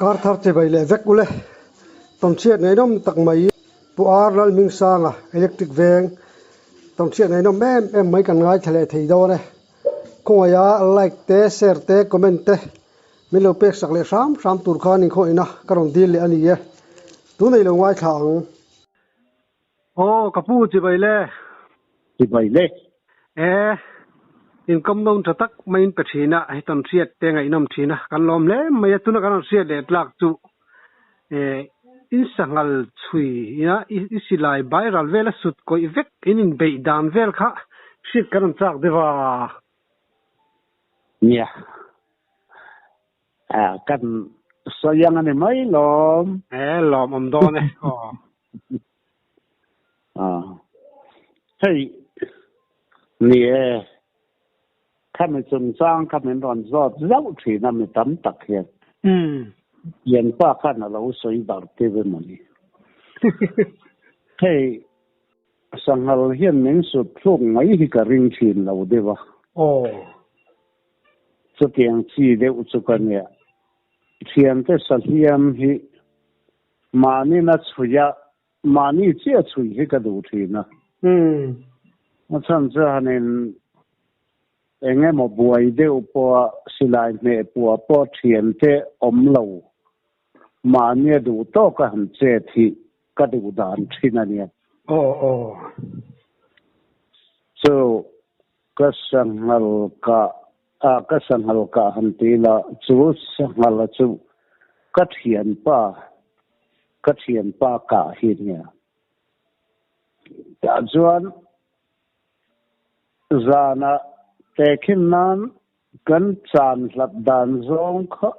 Kar thar chibai leh vek ule. Tawnchhiat ngaihnawm tak mai Pu Ar Lalhmingsanga Electric Veng tawnchhiat ngaihnawm em em mai kan ngaithla leh thei dawn e. Khawngaiha like te, share te, comment te min lo pek sak leh hram hram tur khan inkhawihna ka rawn dil leh a ni e. Tunei lo ngaithla ang. Aw ka pu chibai le. Chibai le. E, income loan tha tak maiin pe thin a, hei tawn hriat te ngaihnawm thin a, kan lawm hle mai a, tuna kan rawn hriat leh tlak chu e in sanghal chhui ina i silai bai ral vela sut kawih vek in inbeih dan vel kha hriat kan rawn chak deuh a. Nia, a kan sawi ang a ni mai lawm. E lawm awm dawn e aw. A hei ni e khami chungchang kha min rawn zawt zauh thin a mi tam tak hian. Thianpa khan a lo sawi bar tir emaw ni. Hei sanghal hian min sut thluk mai hi ka ring thin lo deuh a. Aw. Chutiang chi deuh chu ka nia. Thiante sahliam hi mahni na chhui a, mahni chiah chhui hi ka duh thin a. A chhan chu hanin eng emaw buai deuh pawha silai hmeh puah pawh thiante awm lo mahnia duh tawk a han chet hi ka duh dan thin a nia. Aw aw. Chu Ka sanghal kah ah ka sanghal kah han ti la, chu sanghala chu ka thianpa, ka thianpa kah hi nia. Tah chuan zanah tehkhin nan kan chan hlat dan zawng kha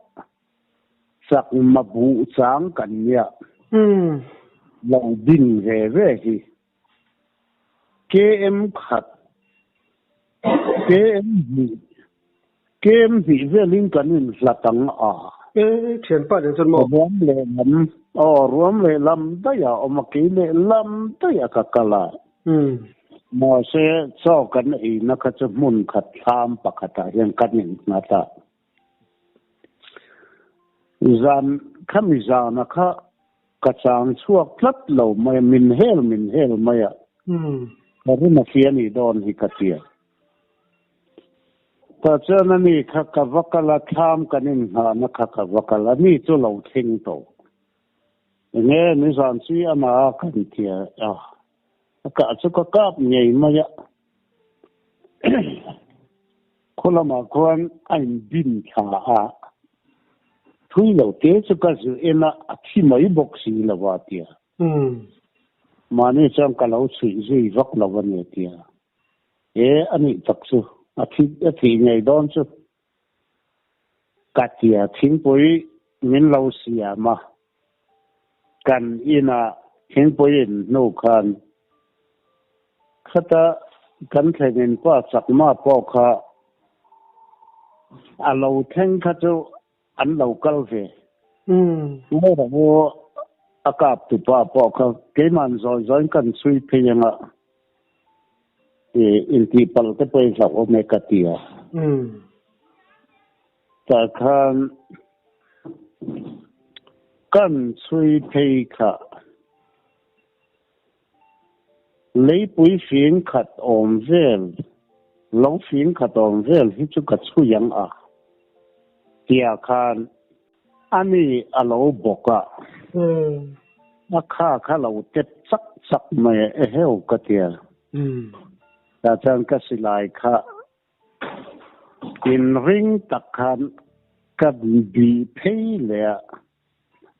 chakma buh chang kan nia. Lo bin ve ve hi. KM khat, KM hnih, KM hnih velin kan inhlat ang a. E, thianpa nen chuan maw? Ruam lehlam, aw ruam lehlam daih a awm a, kei lehlam daih a ka kal a. Mahse, chaw kan eina kha chu hmun khat thlam pakhatah hian kan innghat a. Zan, khami zana kha Ka chang chhuak tlat lo mai a, min hel min hel mai a, ka rin a fi a nih dawn hi ka tia. Tah chuan a ni kha ka va kal a, thlam kan inhnahna kha ka va kal a, ni chu lo thleng tawh. Enge nizan chi ama a kan tia a, a kah chu ka kap ngei mai a. Khaw lamah khuan a inbin thla a, thui lo te chu ka zir en a, a thi mai bawk si lo a tia. Mahni chuan ka lo chhuih zui vak lo a ni a tia. E, a nih tak chu, a thi a thih ngei dawn chu ka tia. Thingpui min lo siam a, kan inah thingpui in hnu khan Khata kan thlenin pa chakma pawh kha a lo thleng kha chu an lo kal ve. Ngaihram u a kap tupa pawh kha keiman zawi zawiin kan chhui phei anga intihpalh te pawh i hlauh awm e ka ti a. Tah khan kan chhui phei kha. Leipui fing khat awm vel, lo fing khat awm vel hi chu ka chhui ang a, tia khan a ni a lo bawk a, a kha kha lo tep chak chak mai a, eheu ka tia. Tah chuan ka silai kha inring tak khan ka bih phei leh a,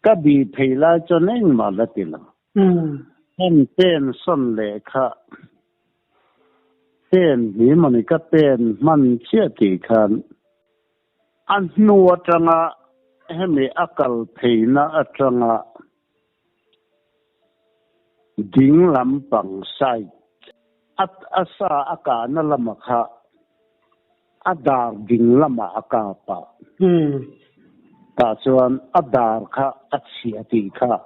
Ka bih phei lai chuan engmah la ti lo. Kan pen sawn leh kha pen hi mawni ka pen hman chiah tih khan a hnu atanga hemi a kal pheina atanga ding lampang side a sa a kahna lama kha A dar ding lamah a kap a. Tah chuan a dar kha a chhia tih kha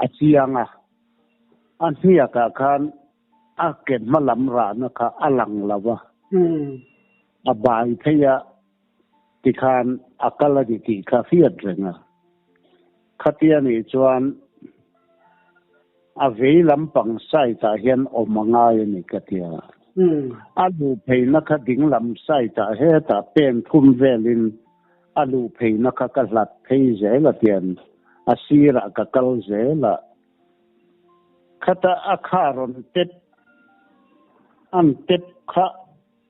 a chiang a. A hniakah khan a ke hma lam rahna kha a lang lo a. A bai phei a tikhan a kal a ni tih kha hriat reng a. Khatia nih chuan a vei lampang side ah hian awm a ngai a ni ka ti a. A luh pheina kha ding lam side ah hetah pen thum velin a luh pheina kha ka hlat phei zel a tian a sirah ka kal zel a. Khata a kha rawn tep an tep kha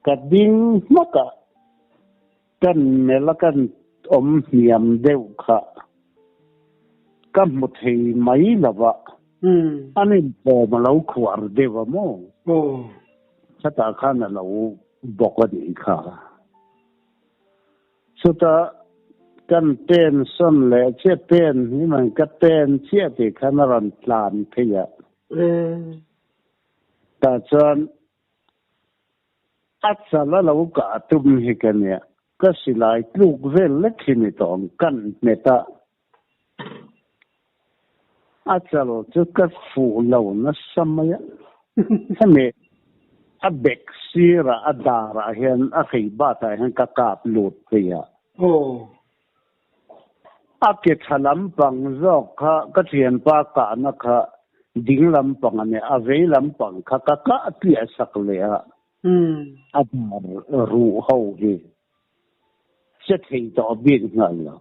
ka ding hmak a. Kan melh a kan awm hniam deuh kha ka hmu thei mai lo va, an inpawm a lo khuar deuh a maw? Khatah khan a lo bawk a nih kha. Chutah kan pen sawn leh chiah pen hi man ka pen chiah tih khan a rawn tlan phei a. Tah chuan A chal a lo kah tum hi ka nia, ka silai tluk vel lek hi ni tawh ang, kan hmet a. A chal chu ka fuh lo nasa mai a, hemi a bek sirah a darah hian a hrei batah hian ka kap lut phei a. A ke tha lampang zawk kha ka thianpa kahna kha ding lampang a nia, a vei lampang kha ka kah tliah sak leh a, a dar ruh ho hi che thei tawh bik nghal lo.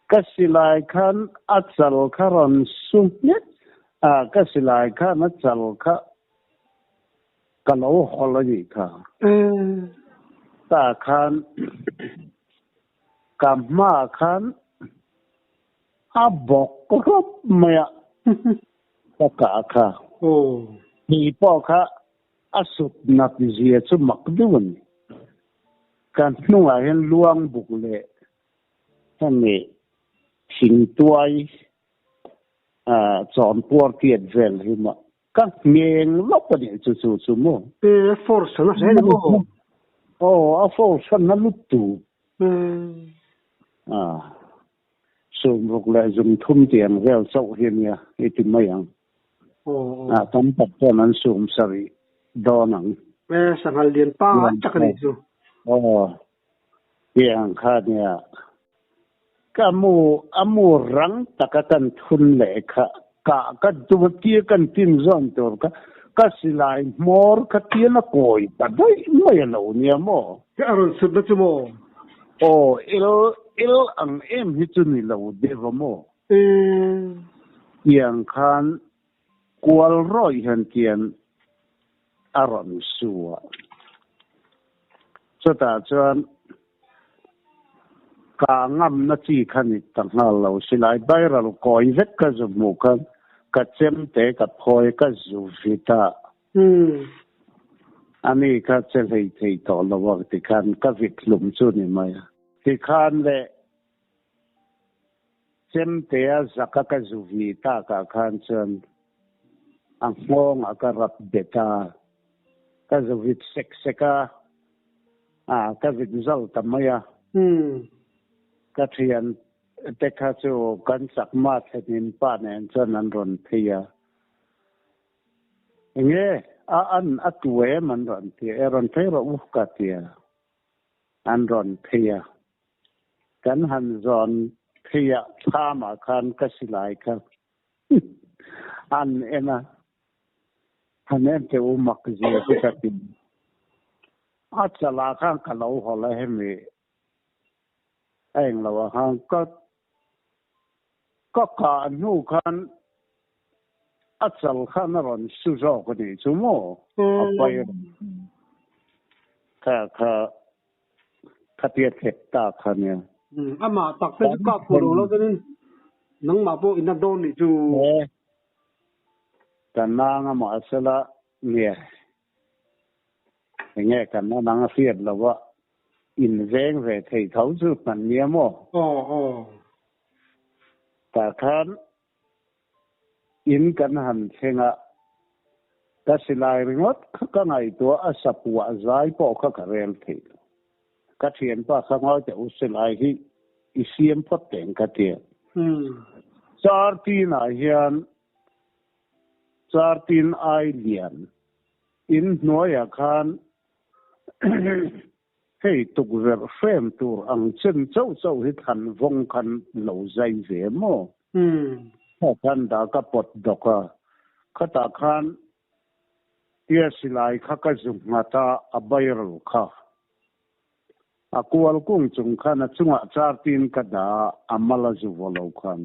Ka silai khan a chal kha rawn su hmet a, ka silai khan a chal kha ka lo hawl a nih kha. Tah khan Ka hmaah khan a bawk rawp mai a, ka kah kha. Ni pawh kha a sut nat zia chu mak deuh a ni. Ka hnungah hian luang buk leh hemi thingtuai chawnpuar tiat vel hi mah ka ngheng lawk a nih chu chu chu maw. E force na hle ni maw? Aw a force na lutuk. A sawmruk leh zungthum tih ang vel chauh hi ania i ti mai ang. A tam tak chuan an sum sarih dawn ang. E sanghal lian pangai tak a nih chu. Aw tih ang kha ania. Ka mu a mu rang taka kan thun leh kha kah ka tum a tia kan tin zawn tur kha ka silai hmawr kha tian a kawi ta daih mai a lo nia maw? Ka a rawn sut na chu maw? Aw il il ang em hi chu ni lo deuh a maw? Tiang khan kual rawih hian tian a rawn su a, chutah chuan Ka ngamna chi kha ni ta nghal lo. Silai viral kawi vek ka zu hmuh khan ka chemte ka phawi ka zu vit a. Ani kha che hlei thei tawh lo a tikhan ka vit hlum chu ni mai a. Tikhan le chemte a zaka ka zu vi takah khan chuan a nghawngah ka rap bet a, ka zu vit sek sek a. A, ka vit zal ta mai a. Ka thian te kha chu kan chakma thlenin pa nen chuan an rawn phei a. Enge a an a tu em an rawn ti a, e rawn phei rawh u ka ti a. An rawn phei a. Kan han zawn phei a, thlamah khan ka silai kha an en a. Han en teh u mak zia chu ka ti. A chalah khan ka lo haw la hemi a eng lo ah khan ka ka kah hnu khan a chal khan a rawn su zawk a nih chu maw a pai kha kha khatia thlek ta kha nia. Amah tak te chu kap fuh lo lo chuanin nangmah pawh ina dawn nih chu. Ka nang a mahsela nia. Enge kan a nang a hriat lo a, in veng ve thei tho chu hman nia maw? Aw aw. Tah khan in kan han thleng a, ka silai ringawt kha ka ngaihtuah a sapuah zai pawh kha ka rel thei lo. Ka thianpa kha ngawi teh u silai hi i siam phawt teng ka ti a. Chartin ah hian Chartin ai lian in hnuaiah khan hei tukverh hrem tur ang chen chauh chauh hi thlan vawng khan lo zai ve maw? Kha khan dah ka pawt dawk a, khatah khan tia silai kha ka zu nghat a, a barrel kha a kual kung chung khan a chungah chartin ka dah a, a mal a zu vaw lo khan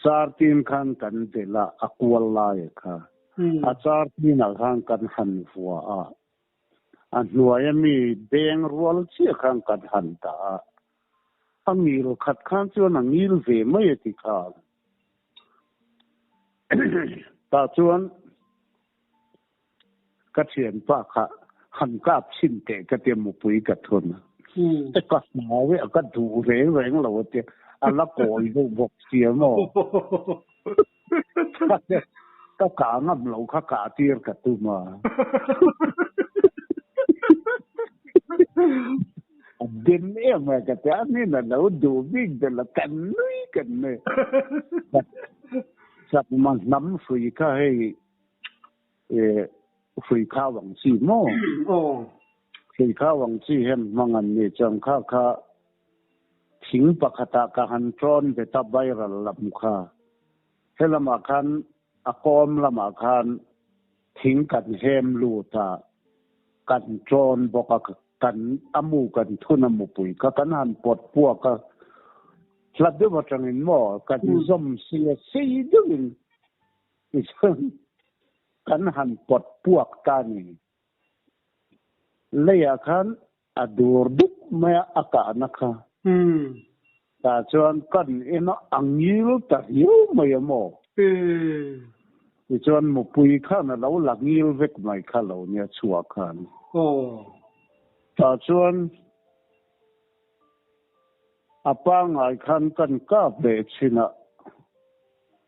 chartin khan kan delh a, a kual lai kha a chartinah khan kan han vua a. A hnuaia mi beng rual chiah khan kan han dah a, a ngil khat khan chuan a ngil ve mai a ti khan. Tah chuan ka thianpa kha han kap chhin teh ka tia mupui ka thun a. E ka hlau e a ka duh reng reng lo a tia, a la kawi deuh bawk sia maw. Ka kah ngam lo kha kah tir ka tum a. A den em a ka ti a, nin a lo duh bik deuh la kan nui kan nui. Chakma hnam hrui kha hei hrui kha wang chi maw? Hrui kha wang chi hian hmang an ni chuan kha kha Thing pakhatah ka han ṭawn bet a viral lam kha. He lamah khan a kawm lamah khan thing kan hem lut a, kan ṭawn bawk a, kan a mu kan thun a mupui kha kan han pawt puak a, hla deuh aṭangin maw kan zawm si a, sei deuhin tichuan kan han pawt puak ta a ni. Leiah khan A dur dup mai a, a kahna kha. Tah chuan kan en a, a ngil ta riau mai a maw? Tichuan mupui khan a lo la ngil vek mai kha lo nia chhuah khan. Tah chuan a pangngai khan kan kap leh chin a,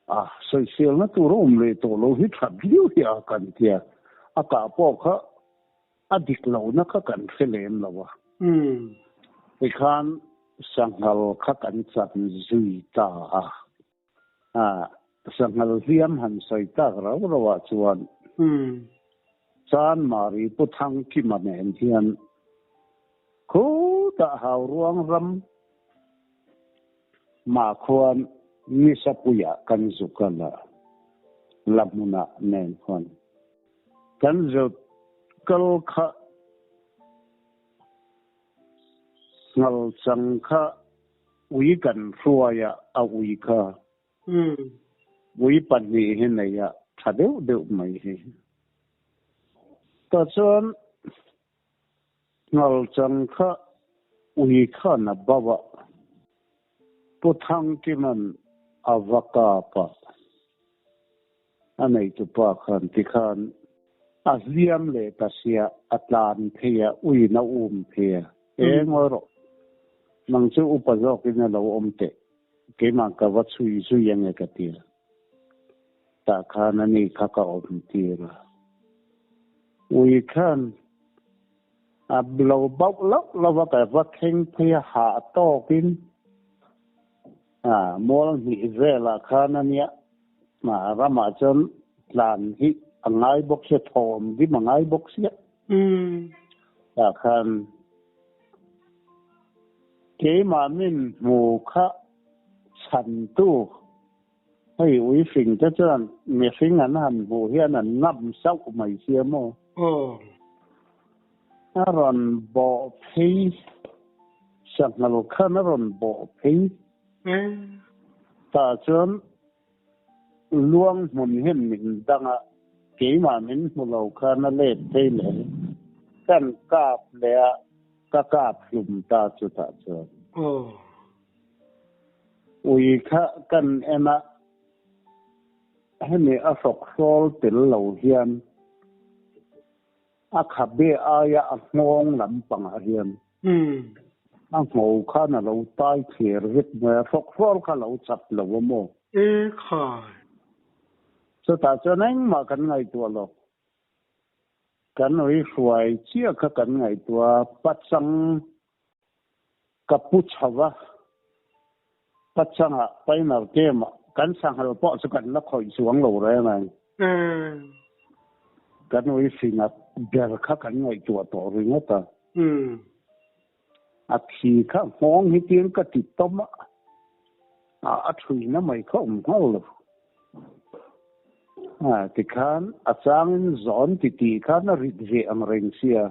a sawiselna tur a awm leh tawh lo hi that viau hi a kan tia, a kah pawh kha A dik lohna kha kan hre lem lo a. Tikhan sanghal kha kan chan zui ta a. Sanghal hliam han sawi tak rau rau ah chuan Chanmari Pu Thangkima nen hian khutah Hauruang ram mah khuan Nisapuiah kan zu kal a, la hmunah nen khuan. Kan zut kal kha ngal chang kha ui kan hruai a, a ui kha ui pahnih hi nei a tha deuh deuh mai hi. Tah chuan ngal chang kha ui khan a bauh a, Pu Thangkima'n a va kap a. A neitupa khan tikhan a hliam leh ta sia, a tlan phei a, uiin a um phei a. E ngawi rawh, nang chu upa zawkin a lo awm teh, keimah ka va chhui zui ange ka ti a. Tah khan a ni kha ka awm tir a. Ui khan a lo bauh loh loh a, ka va thleng phei a, hah tawkin A mual hnih velah khan a nia, a ramah chuan tlan hi a ngai bawk sia, thawm dim a ngai bawk sia. Tah khan keimah min hmu kha chhantu hei uihring te chuan mihring an han hmuh hian an ngam sauh mai sia maw? A rawn bawh phei. Sanghal khan a rawn bawh phei. Tah chuan luang hmun hian min dang a, keimah min hmu lo khan a let phei leh. Kan kap leh a, ka kap hlum ta chutah chuan. Ui kha kan en a, hemi a hrawkhrawl tel lo hian A khabe aia a nghawng lampangah hian a ngho khan a lo tai thler vek mai a, hrawkhrawl kha a lo chat lo a maw? E khai! Chutah chuan engmah kan ngaihtuah lo. Kan ui hruai chiah kha kan ngaihtuah a, pachang ka pu chho a, pachangah final game-ah kan sanghal pawh chu kan la khawih chuang lo reng ang. Kan ui fing a ber kha kan ngaihtuah tawh ringawt a. A thi kha nghawng hi tiin ka ti tawm a. A ṭhuina mai kha awm nghal lo. Tikhan a changin zawn titih khan a rit ve ang reng sia.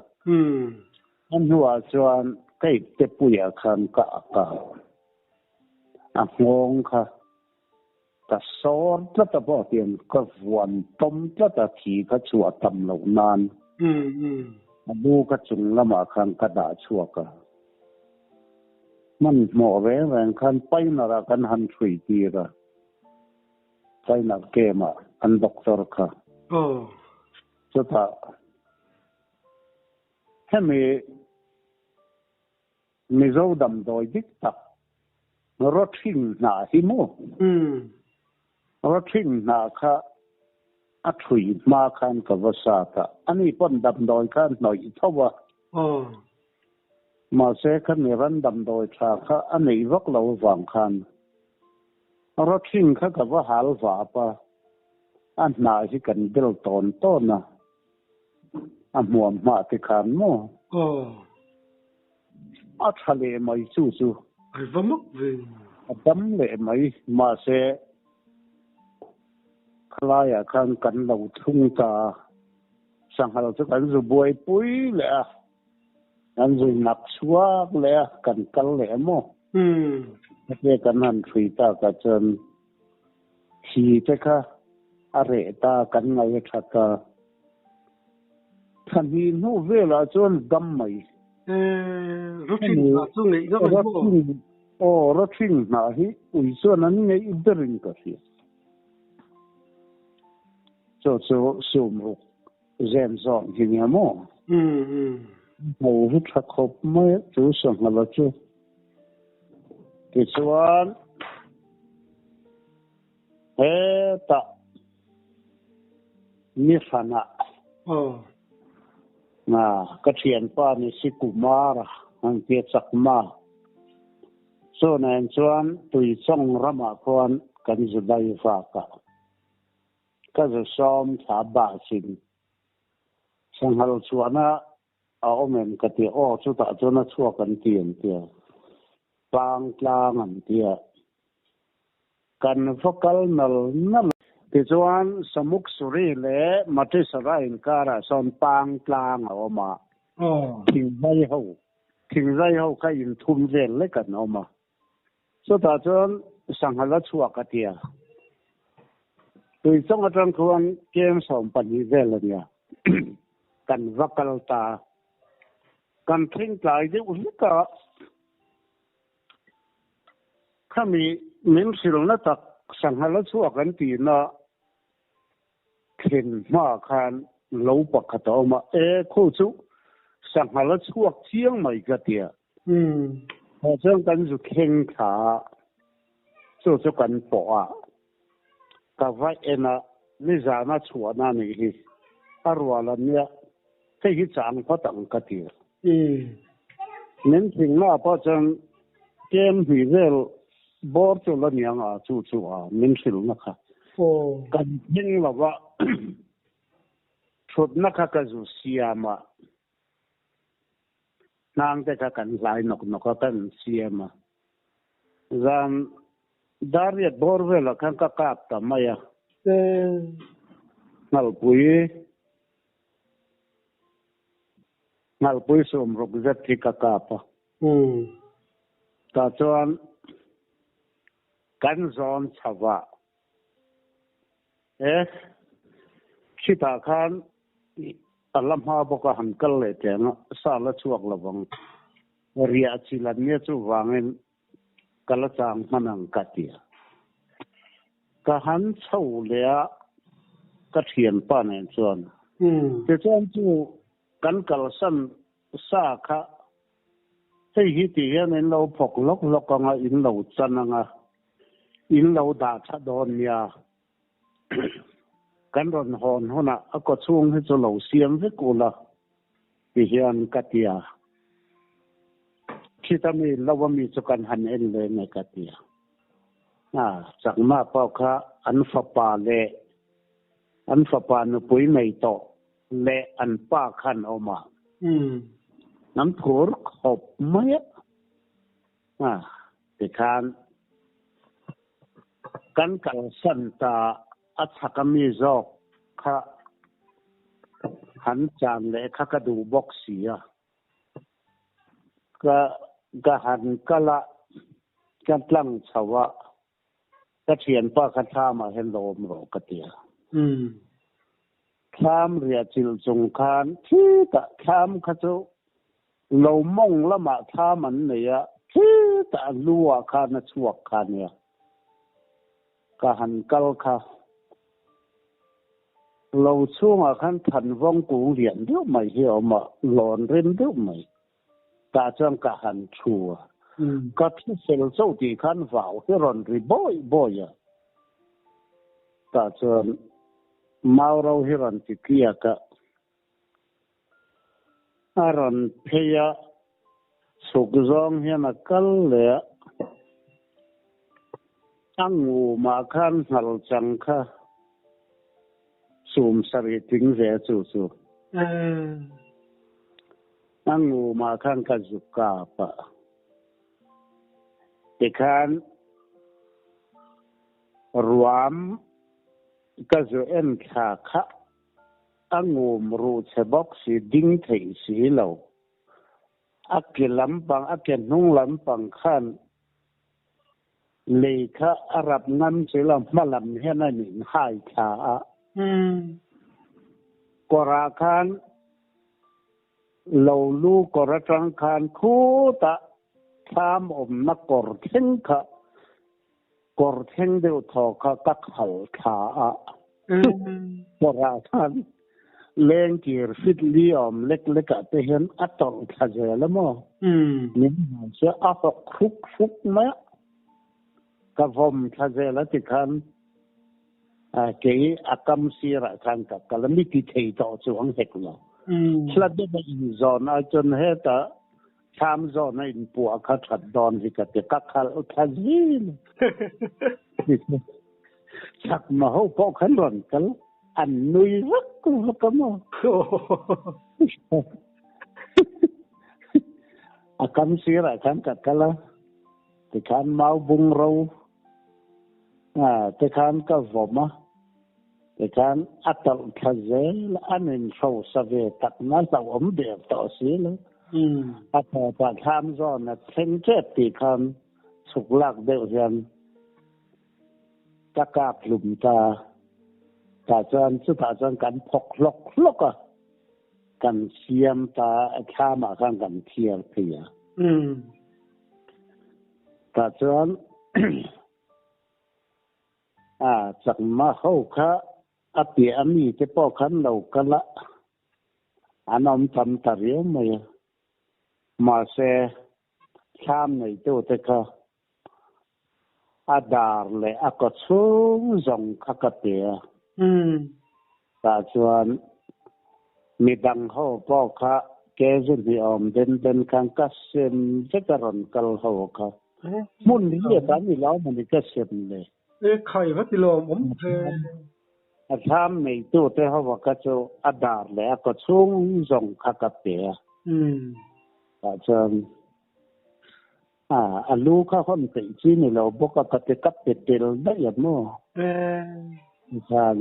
A hnuah chuan ka ipte puiah khan ka ak a, a nghawng kha ka sawr tlat a pawh tiang ka vuan tawm tlat a thi kha chhuah tam loh nan a bu ka chung lamah khan ka dah chhuak a. Hmanhmawh reng reng khan Painara kan han hrui tir a, Painar camp ah an doctor kha. Chutah hemi Mizo damdawi dik tak rawthing hnah hi maw? Rawthing hnah kha a thui hma khan ka va sat a, ani pawn damdawi kha a hnawih tho a. Mahse khami ran damdawi tha kha a neih vak lo avang khan rawthing kha ka va hal vap a, a hnah hi kan bel tawn tawn a. A hmuam hmah te khan maw? Aw. A tha leh mai chu chu. Ai va mak ve. A dam leh mai mahse khalaiah khan kan lo thlung ta a, sanghal chu kan zu buaipui leh a, kan zu nak chhuak leh a, kan kal leh a maw? Hetia kan han hrui takah chuan Thi te kha a reh ta kan ngaih a tha ta. Thla hnih hnu velah chuan dam mai. Rawthing hnah chu ngeih ngam ang maw? Aw, rawthing hnah hi ui chuan an ngeih berin ka hria. Chu chu sum ruk zem zawng hi nia maw? Ho hi tha khawp mai a, chu sanghala chu. Tichuan, hetah ni hranah ka thianpa ni si Kumara an tia Chakma chu nen chuan Tuichawng ramah khuan kan zu dai vak a, ka zu sawm thla bah chin sanghal chhuahna A awm em ka ti aw chutah chuan a chhuak an ti an ti a, tlang tlang an ti a, kan va kal nal nal a. Tichuan Samuksuri leh Matisara inkarah sawn pang tlang a awm a, thingzai ho thingzai ho kha inthum vel lek an awm a, chutah chuan sangha la chhuak a ti a, tuichawng atang khuan kem 12 vel a nia. Kan va kal ta. Kan thleng tlai deuh hlek a, khami min hrilhna tak sangha la chhuak an tihna thlen hma khan lo pakhat a awm a, e khu chu sangha la chhuak chiang mai ka ti a. Tah chuan kan zu thleng thla a, chu chu kan pawh a. Ka va en a, nizana chhuahna a nih hi. A rual a nia, hei hi chang phawt ang ka ti. Min thingna pawh chuan kem hnih vel bawr chu la niang a, chu chu a min hrilhna kha. Kan thleng lo va, thutna kha ka zu siam a, hnang te kha kan hlai nawk nawk a, kan siam a. Zan Dariat bawr velah khan ka kap ta mai a. Nghalpui Nghalpui 60 zet hi ka kap a. Tah chuan kan zawn chho a. E, khitah khan a la hma bawk a han kal leh teng a, sa la chhuak lo vang. Riah chi lan nia chuvangin ka la chang hman ang ka ti a. Ka han chho leh a, ka thianpa nen chuan. Tichuan chu kan kalsan sa kha hei hi ti hian in lo phawk lawk lawk ang a, in lo chan ang a, in lo dah tha dawn nia. Kan rawn hawn hunah a kawchhung hi chu lo siam vek ula ti hian ka ti a. Khita mi lo a mi chu kan han en leh nge ka ti a. A, Chakma pawh kha an fapa leh an fapa nupui nei tawh leh an pa khan awm a. An phur khawp mai a. A, tikhan. Kan kalsan ta a chhak a mi zawk kha han chan leh kha ka duh bawk si a. Ka ka han kal a, ka tlang chho a, ka thianpa kha thlam ah hian lo awm rawh ka ti a. Thlam riah chilh chung khan khitah thlam kha chu lo mawng lamah thlam an nei a, khitah a lu ah khan a chhuak kha nia. Ka han kal kha. Lo chhungah khan thanvawng kung lian deuh mai hi a awm a, lawn rim deuh mai. Tah chuan ka han thu a. Ka thu fel chauh tih khan vau hi rawn ri bawi bawi a. Tah chuan Mauro hi rawn ti tliak a. A rawn phei a, chhuk zawng hian a kal leh a. A ngumah khan nghal chang kha sum sarih tling ve chu chu. A ngumah khan ka zuk kap a. Tikhan ruam ka zu en thla kha a ngum ruh chhe bawk si ding theih si lo. A ke lampang, a ke hnung lampang khan lei kha a rap ngam si lo, hma lam hian a in hai thla a. Kawrah khan lo lu kawr atang khan khutah thlam awmna kawr thleng kha kawr thleng deuh thaw kha ka khal thla a. Kawrah khan lengkir fit li awm lek lekah te hian a tawlh thla zel a maw? Min hmu chu a hawk hruk hruk mai a. Ka vawm thla zel a tikhan kei a kam sirah khan ka kal a, mi ti thei tawh chuang hek lo. Hla deuh a inzawn ai chuan hetah Thlam zawn a inpuah kha that dawn hi ka ti. Ka khalh thla zil. Chakma ho pawh khan rawn kal an nui vak vak a maw. A kam sirah khan ka kal a, tikhan mau bung ro te khan ka vawm a. Tikhan a tawlh thla zel an inhrosa ve tak na hlauhawm der tawh si lo. A tawpah thlam zawn a thleng tep tih khan chhuk lak deuh hian ka kap hlum ta. Tah chuan chutah chuan kan phawk hlawk hlawk a, kan siam ta thlamah khan kan thiar phei a. Tah chuan A chakma ho kha a piah a mi te pawh khan lo kal a, an awm tam ta riau mai a. Mahse, thlam neitu te kha a dar leh a kaw chhung zawng kha ka pe a. Tah chuan midang ho pawh kha ke zu hnih awm den den khan ka sem vek a rawn kal ho kha. Hmun hi a tam i lo mawni ka sem le. E khai va ti lawm awm ve. A thlam neitu te ho kha chu a dar leh a kaw chhung zawng kha ka pe a. Tah chuan a lu kha hawn peih chi ni lo bawk a ka ti ka pe tel daih a maw. Tikhan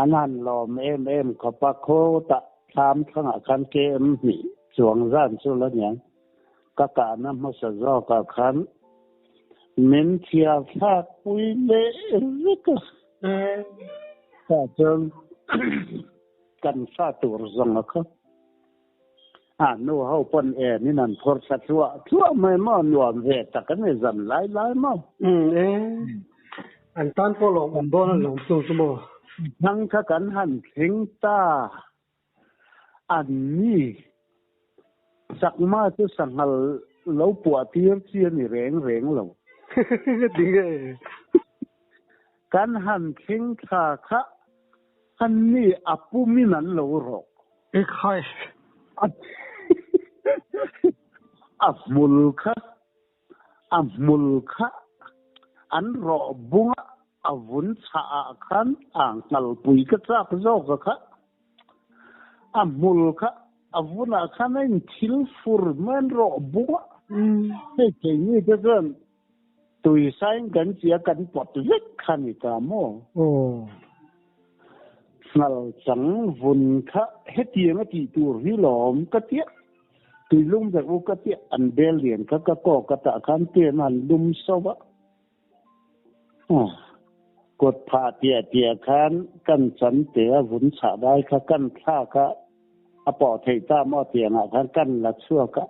an han lawm em em khawp a, khawtah thlam thlangah khan KM hnih chuang zan chu la niang. Ka kahna hmasa zawkah khan min thiar thlak pui leh vek a. Tah chuan kan fa tur zawng a kha. A nu ho pawn en in an phur thla thluah thluah mai maw nuam ve tak a ni zan lai lai maw. E an tan pawh lawm awm dawn a lawm chu chu maw. Thang kha kan han thleng ta an ni. Chakma chu sanghal lo puah tir chi a ni reng reng lo. Tinge? Kan han thleng thla kha an ni a pumin an lo rawk. Ekhai. A hmul kha a hmul kha an rawh bunga a vun chhah ah khan a nghalpui ka chak zawk a kha. A hmul kha a vun ah khan a in thil fur mai an rawh bunga. Hei keini te chuan. Tui sain kan chia kan pawt vek kha ni ta maw? Aw. Ngal chang vun kha hetiang a tih tur hi lawm ka tia. Tui lum vek u ka tia an bel lian kha ka kawk a tah khan tuian han lum so a. Kut phah tiah tiah khan kan chan te a vun chhah dai kha kan thlak a, a pawh theih ta maw tiangah khan kan la chhuak a.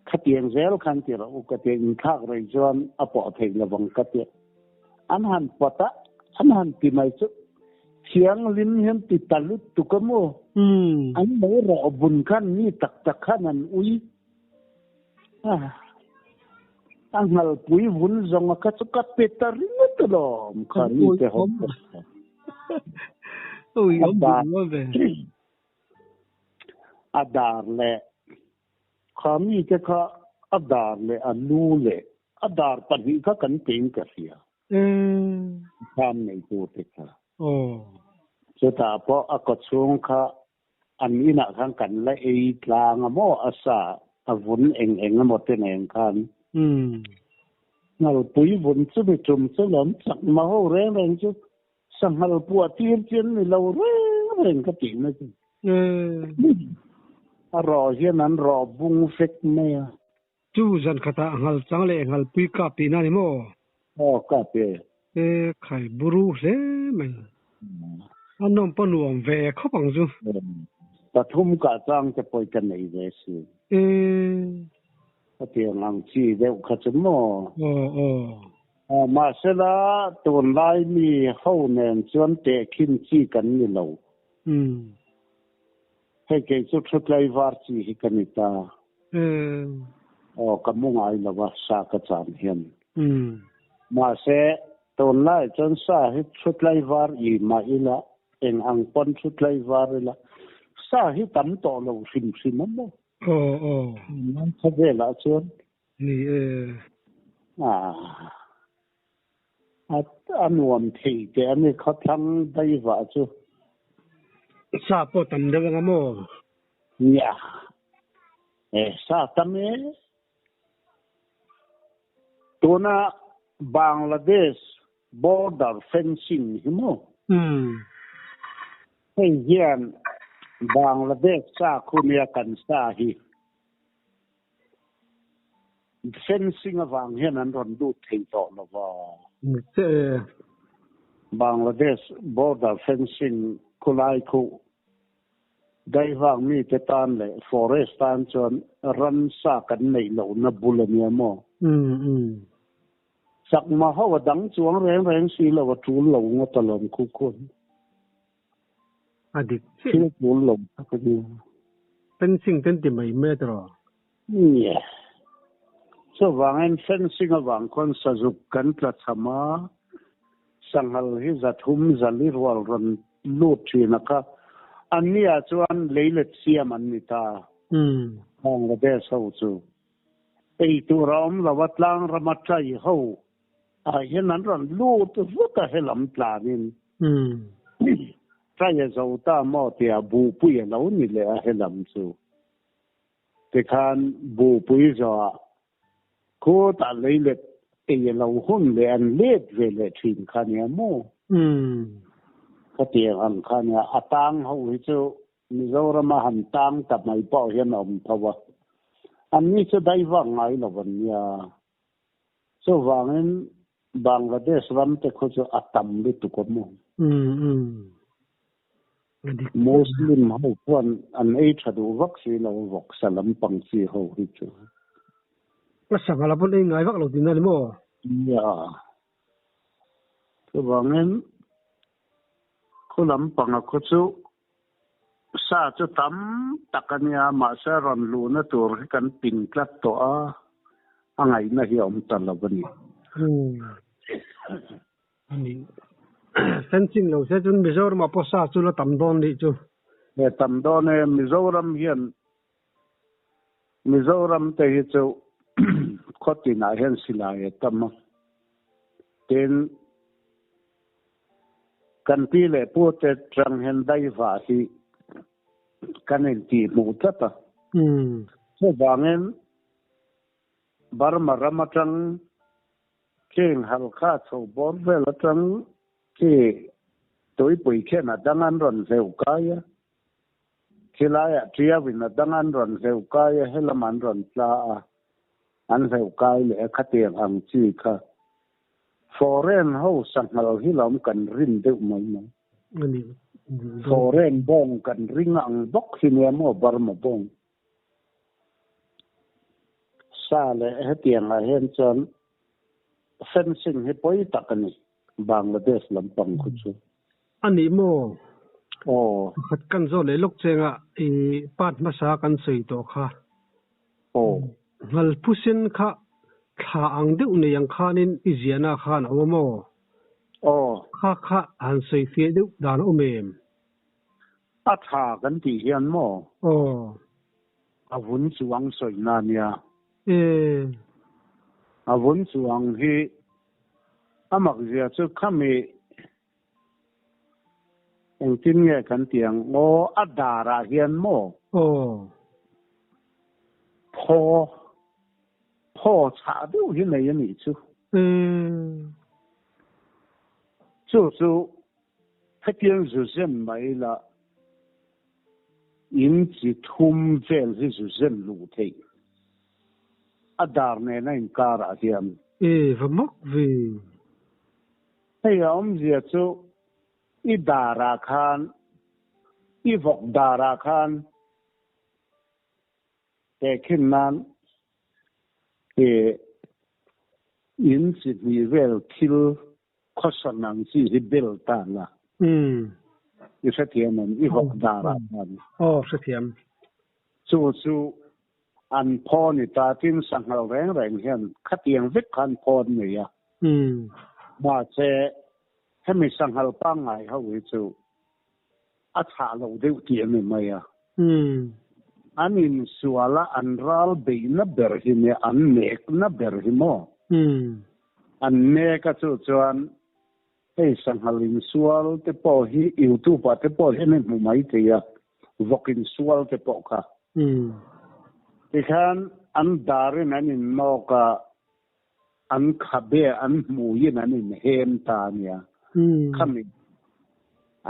Khatiang zel khan ti rawh u ka tia, inthlak rei chuan a pawh theih lovang ka tia. An han pawt a, an han ti mai chu thianghlim hian ti ta lutuk a maw? An lo rawh bun khan mi tak tak khan an ui a, a nghalpui vun zawng a kha chu ka pe ta ringawt alawm kha mi te ho pawh kha. A dar leh Kha mite kha a dar leh a lu leh a dar pahnih kha kan pein ka hria. Tham nei tur te kha. Chutah pawh a kawchhung kha an inah khan kan la ei tlang a maw a sa a vun eng eng emaw te nen khan. Ngalpui vun chumi tum chu lawm chakma ho reng reng chu Sanghal puah tir chi an ni lo reng reng ka tih na chu. A rawh hian an rawh bung vek mai a. Chu zan khatah ngal chang leh ngal pui kap tihna a ni maw? Aw kap e. E khai buru hle mai. A nawm pawh nuam ve khawp ang chu. Pathum kah chang te pawh i ka nei ve si. E. Ka tiang ang chi deuh kha chu maw? Aw aw. Mahsela, tunlai mi ho nen chuan tehkhin chi kan ni lo. Hei kei chu thu tlaivar chi hi ka ni ta. Aw, ka mu ngai lo a, sa ka chan hian. Mahse, tunlai chuan sa hi thu tlaivar i mah ila, eng ang pawn thu tlaivar ila, sa hi tam tawh lo hrim hrim a maw? Aw, aw. Khawvelah chuan. Ni e. A a nuam thei teh a ni khawthlang daivah chu. Sa pawh tam deuh anga maw? Nia. E sa tam e. Tuna Bangladesh border fencing hi maw? Hei hian Bangladesh sa khu nia kan sa hi. Fencing avang hian an rawn lut thei tawh lo va. Bangladesh border fencing khulai khu daivang mite tan leh forest tan chuan ramsa kan neih lohna bul a nia maw? Chakma ho a dang chuang reng reng si lo a tul lo ngawt alawm khu khuan. A dik chiah. Thil tul lo tak a nia. Fencing te an ti mai mai a tiraw? Nia. Chuvangin fencing avang khawn sazuk kan tla cham a, sanghal hi zathum zali rual rawn lut thin a kha. Annia chuan leilet siam an ni ta. Bangladesh ho chu ei tur a awm lo a, tlang rama chai ho Ah hian an rawn lut vut a helam tlanin trai a zo ta maw tia buhpui a lo ni leh a helam chu. Tikhan buhpui zawhah khutah leilet ei a lo hun leh an let ve leh thin kha nia maw? Khatiang ang kha nia a tang ho hi chu Mizorama han tang ta mai pawh hian a awm tho a. Anni chu daivak ngai lo an nia. Chuvangin Bangladesh ram te khu chu a tam lutuk a maw? Muslim ho chuan an ei tha duh vak si lo vawksa lampang chi ho hi chu. A sangha la pawn ei ngai vak lo tihna ni maw? Nia. Chuvangin khu lampanga khu chu Sa chu tam tak a nia, mahse rawn luhna tur hi kan ping tlat tawh a, a ngaihna hi a awm ta lo a ni. A ni. Fencing lo se chuan Mizoram ah pawh sa chu la tam dawn nih chu. He tam dawn e, Mizoram hian Mizoram te hi chu khaw tinah hian silai a tam a, tin Kan pi leh pu te tang hian daivah hi kan intih hmuh tlat a. Chuvangin Burma ram atang Kheng Halkha chho bawr vel atang khi tuipui khian a dang an rawn hleuh kai a, khilaiah Ṭiauin a dang an rawn hleuh kai a, helam an rawn tla a, an hleuh kai leh a khatiang ang chi kha. Foreign ho sanghal hi lawm kan rin deuh mai mai. Foreign bawng kan ring ang bawk hi nia maw Burma bawng. Sa leh hetiang ah hian chuan fencing hi pawi tak a ni, Bangladesh lampang khu chu. A nih maw? Aw. Pakhat kan zawh leh lawk cheng ah i part hmasa kan sawi tawh kha. Aw. Nghalphusen kha thla ang deuh nei ang khanin i ziahna khan a awm a maw? Aw. Kha kha han sawi fiah deuh dan a awm em? A tha kan tih hian maw? Aw. A vun chuang sawina a nia. E. A vun chuang hi a mak zia chu khami engtin nge kan tih ang aw a darah hian maw? Aw. Phaw phaw chhah deuh hi nei a nih chu. E. Chu chu Hetiang zu zem mai la in chi thum vel hi zu zem luh theih a dar nena inkarah hian. E va mak ve. Hei a awmzia chu i darah khan, i vawk darah khan tehkhin nan i in chi hnih vel thil Khawsan ang chi hi bel ta la. Umm. I hrethiam em? I vawk dar ah khan. Aw, hrethiam. Chu chu an phaw ni ta tin sanghal reng reng hian khatiang vek khan phaw an nei a. Umm. Mahse, hemi sanghal pangngai ho hi chu a chhah lo deuh tih a ni mai a. Umm. An insual a, an ral beihna ber hi nia, an nekna ber hi maw? Umm. An nek a chu chuan hei sanghal insual te pawh hi youtube ah te pawh hian i hmu mai thei a, vawk insual te pawh kha. Umm. Tikhan an darin an innawk a, an khabe an hmuiin an inhem ta a nia. Khami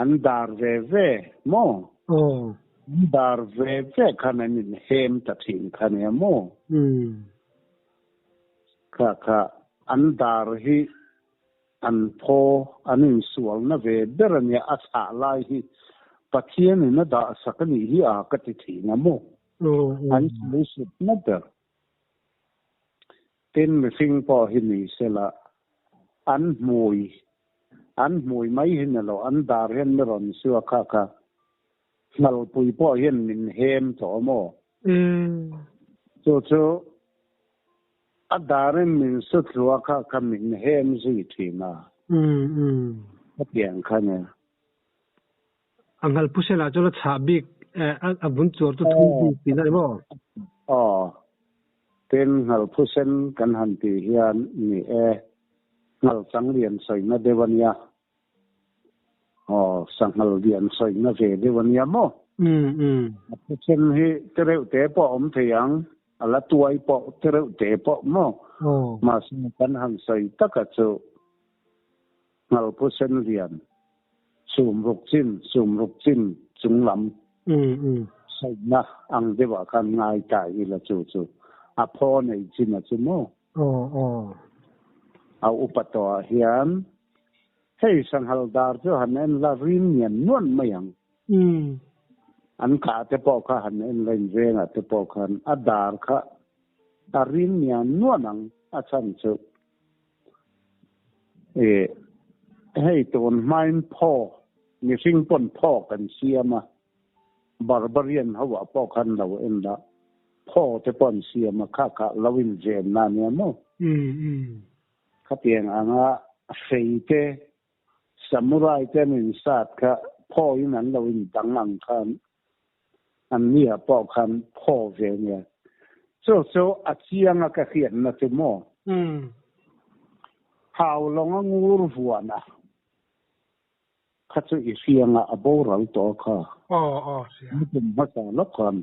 an dar ve ve maw? Aw. An dar ve ve khan an inhem ta thin kha nia maw? Kha kha an dar hi an phaw an insualna ve ber a nia, a chhah lai hi Pathianin a dah sak a nih hi a ka ti thin a maw? An sawi sutna ber. Tin, mihring pawh hi ni sela, an hmui, an hmui mai hi ni lo, an dar hian mi rawn su a, kha kha hnalpui pawh hian min hem tawh a maw? Chu chu a darin min su thlu a, kha kha min hem zui thin a. Hetiang kha nia. A ngalpu senah chuan a chhah bik a vun chuar chu thum bik tihna a ni maw? Aw, tin ngalpu sen kan han tih hian ni e, ngal chang lian sawina deuh a nia. Aw, sanghal lian sawina ve deuh a nia maw? A pu sen hi tereuh te pawh a awm thei ang, a la tuai pawh tereuh te pawh maw? Mahse kan han sawi taka chu Ngalpu sen lian, sumruk chin, sumruk chin chung lam saihna ang deuhah khan ngai ta ila chu chu a phaw nei chin a chu maw? A upa tawhah hian hei sanghal dar chu han en la rin nian nuan mai ang. An kah te pawh kha han en la invengah te pawh khan a dar kha a rin nian nuan ang a chhan chu. E, hei tun hmain phaw, mihring pawn phaw kan siam a, barbarian ho ah pawh khan lo en la, phaw te pawh an siam a, kha kha lo inven na ania maw? Khatiang anga hrei te, samurai te an insat kha phaw in an lo indang ang khan an ni ah pawh khan phaw ve nia. Chu chu a chiang a ka hriatna chu maw? Hau lawng a ngur vuan a, kha chu i hriang a, a boral tawh kha. Aw, aw, hria. Nikum hmasa lawk khan.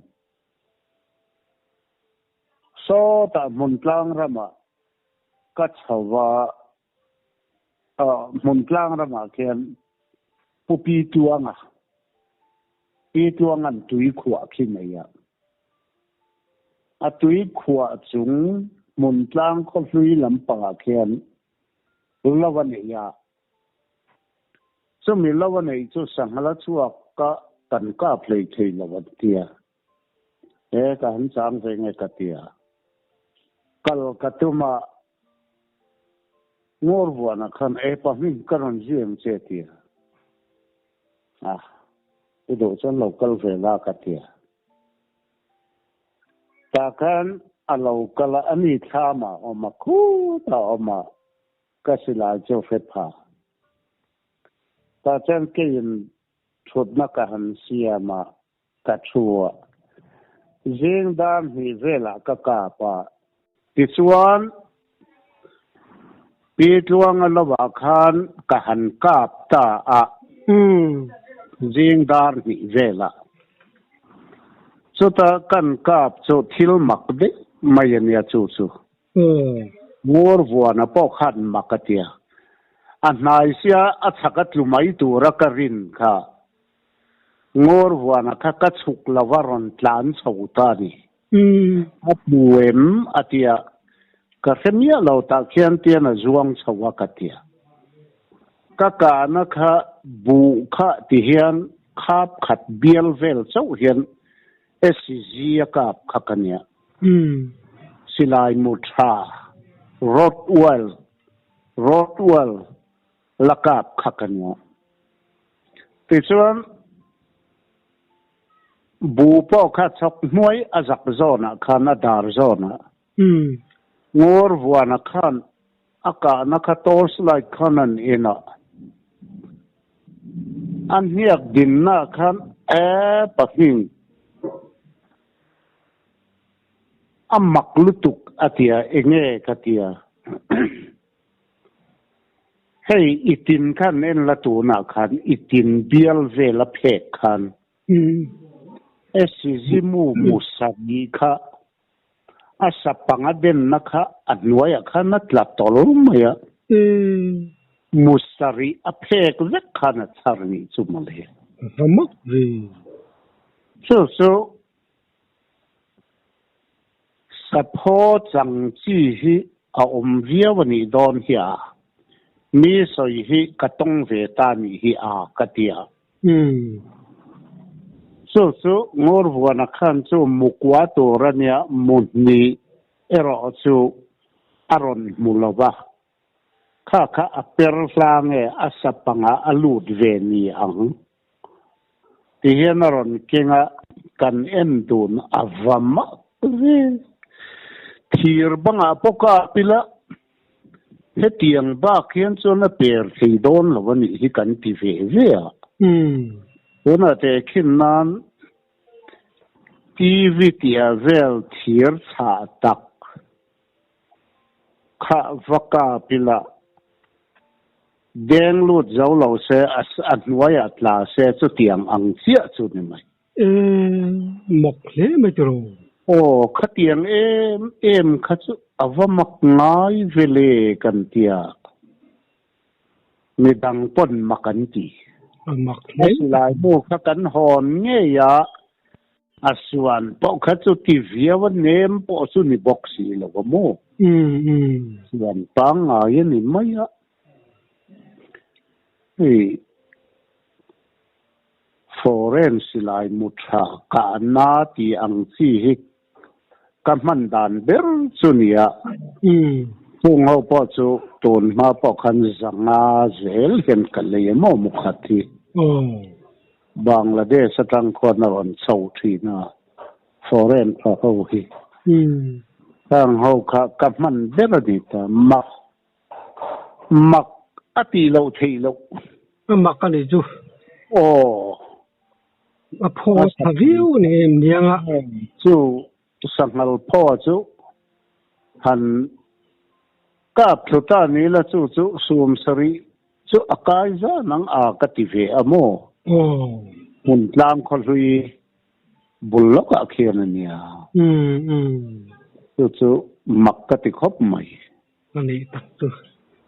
Sawtah hmun tlang ramah ka chho va. Hmuntlang ramah khian Pu Pi Tluanga, Pi Tluanga'n tui khuah khi nei a. A tui khuah chung Hmuntlang khawhlui lampangah khian lo a nei a. Chumi lo a neih chu sanghala chhuak ka kan kap hlei thei lo an ti a. He ka han chang ve nge ka ti a. Kal ka tum a, Ngawr vuanah khan e pa hming ka rawn zui ang che a ti a. A, i duh chuan lo kal ve la ka ti a. Tah khan a lo kal a, a ni thlamah a awm a, khutah a awm a. Ka silai chu hre pha. Tah chuan keiin thutna ka han siam a, ka thu a. Zing dar hnih velah ka kap a. Tichuan, Pi Tluanga lovah khan ka han kap ta a, zing dar hnih velah. Chuta kan kap chu thil mak daih mai a nia chu chu. Ngur vuana pawh khan mak a tia. A hnai sia a chhak a tlu mai tura ka rin kha. Ngur vuana kha ka chhuk lova rawn tlan chho ta a ni. A hmu em? a tia. Ka hre miah lo tah khian tian a zuang chho a ka tia. Ka kahna kha buh kha ti hian khap khat bial vel chauh hian SCG a kap kha ka nia. Silai mu tha Rothwell Rothwell la kap kha ka nia. Tichuan bu pawh kha chhawk hnuai a zak zawnah khan a dar zawnah Ngawr vuana khan a kahna kha torchlight khan an en a, a hniak dinna khan e pahnih A mak lutuk a tia, enge ka tia. Hei i tin khan en la tunah khan i tin bial vel a phek khan Esizimu Musagi kha a sapang a denna kha a hnuaiah khan a tla tawlh mai a. Musarih a phek vek khan a chhar nih chu mawle. Va mak ve. Chu chu Sapho chang chi hi a awm viau a nih dawn hi a, mi sawi hi ka tawng ve ta nih hi a ka ti a. Chu chu Ngurvuana khan chu mukua tur a nia, muhni erawh chu a rawn hmu lo va, kha kha a per hla nge a sapangah a lut ve ni ang. Ti hian a rawn keng a, kan en dun a va mak ve. Thir bangah pawh ka ap ila, hetiang bak hian chuan a per thei dawn lo a nih hi kan ti ve ve a. Tunah tehkhin nan TV tia vel thir chhah tak kha va kap ila, Deng lut zo lo se, a hnuaiah tla se chutiang ang chiah chu ni mai. E, mak hle mai tiraw? Aw, khatiang em em kha chu a va mak ngai ve le kan tia, midang pawn mak an ti. A mak hle. A silai mu kha kan hawn ngei a, A suan pawh kha chu ti viau a nem pawh chu ni bawk si lo a maw? Suan pangngai a ni mai a. Hei foreign silai mu tha kahna tih ang chi hi ka hman dan ber chu nia. Chung ho pawh chu tun hma pawh khan zanga zel hian ka lei a maw mu khat hi. Bangladesh atang khuan a rawn chho thin a, foreign tha ho hi. Khang ho kha ka hman ber a ni ta, mak mak a tih loh theih loh. A mak a ni chu. Aw. A phaw tha viau a ni em niang a. Chu sanghal phaw chu han kap thlu ta ni la chu chu sum sarih Chu a kai zan ang a ka ti ve a maw? Hmun tlang khawhlui bul lawkah khian a nia. Chu chu mak ka ti khawp mai. A nih tak chu.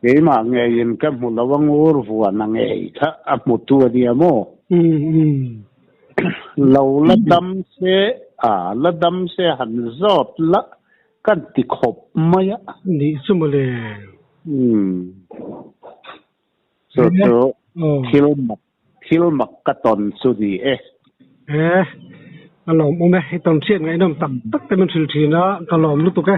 Keimah ngeiin ka hmu lo a ngur vuan a ngei kha a hmutu a nia maw? Lo la dam se a la dam se han zawt la kan ti khawp mai a. Nih chu mawle. Chu chu thil mak thil mak ka tawn chu ni e. E, a lawmawm e, i tawn hriat ngaihnawm tak tak te min hrilh thin a, ka lawm lutuk e.